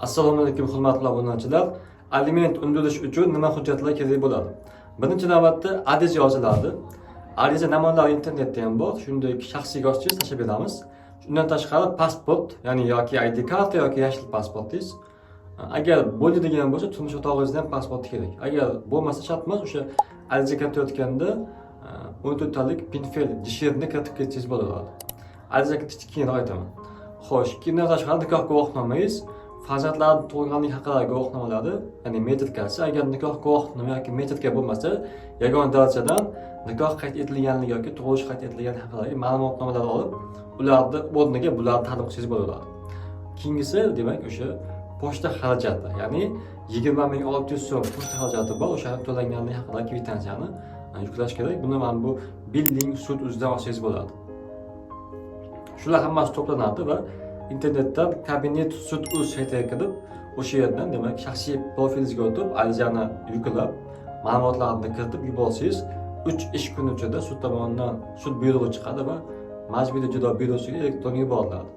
Assalomu alaykum, hurmatli obunachilar. Aliment undirish uchun nima hujjatlar kerak bo'ladi? Birinchi navbatda ariza yoziladi. Ariza namunalari internetda ham bor. Shuningdek, shaxsiy yozsangiz, tashlab beramiz. Undan tashqari pasport, ya'ni yoki ID karta yoki yashil pasportingiz. Agar bo'ladigan bo'lsa, turmush o'rtog'ingizni ham pasporti kerak. Agar bo'lmasa, shart emas, o'sha ariza kiritayotganda 14 talik PIN fayl ДШРni kiritib ketsangiz bo'ladi. Ariza kiritishni keyinroq aytaman. Xo'sh, undan tashqari nikoh guvohnomangiz, farzandlar tug'ilganligi haqidagi guvohnomalari, ya'ni metrikasi. Agar nikoh guvohnoma yoki metrika bo'lmasa, yagona darajadan nikoh qayd etilganligi yoki tug'ilish qayd etilgani haqidagi ma'lumotnomalar olib, ularni o'rniga bularni talab qilsangiz bo'ladi. Keyingisi, demak, o'sha pochta xarajati, ya'ni 20 600 so'm pochta xarajati bor, o'shani to'langanligi haqidagi kvitansiyani yuklash kerak. Buni mana bu billing sud uzdan olsangiz bo'ladi. Shular hammasi to'planadi va internetdan kabinet sud uz saytiga kirib, o'sha yerdan, demak, shaxsiy profilingizga o'tib, arizani yuklab, ma'lumotlarni kiritib yuborsangiz, 3 ish kuni ichida sud tomonidan sud buyrug'i chiqadi va Majburiy ijro byurosiga elektron yuboriladi.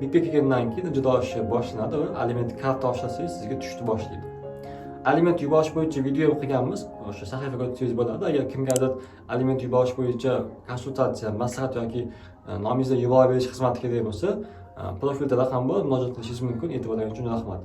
MIBga kelgandan keyin ijro ishi boshlanadi va aliment karta oshlasangiz, sizga tushishni boshlaydi. Aliment yuborish bo'yicha video qilganmiz, o'sha sahifaga o'tsangiz bo'ladi. Agar kimgadir aliment yuborish bo'yicha konsultatsiya, maslahat yoki nomingizdan yuborib berish xizmati kerak bo'lsa, profilda raqam bor, murojaat qilishingiz mumkin. E'tiboringiz uchun rahmat.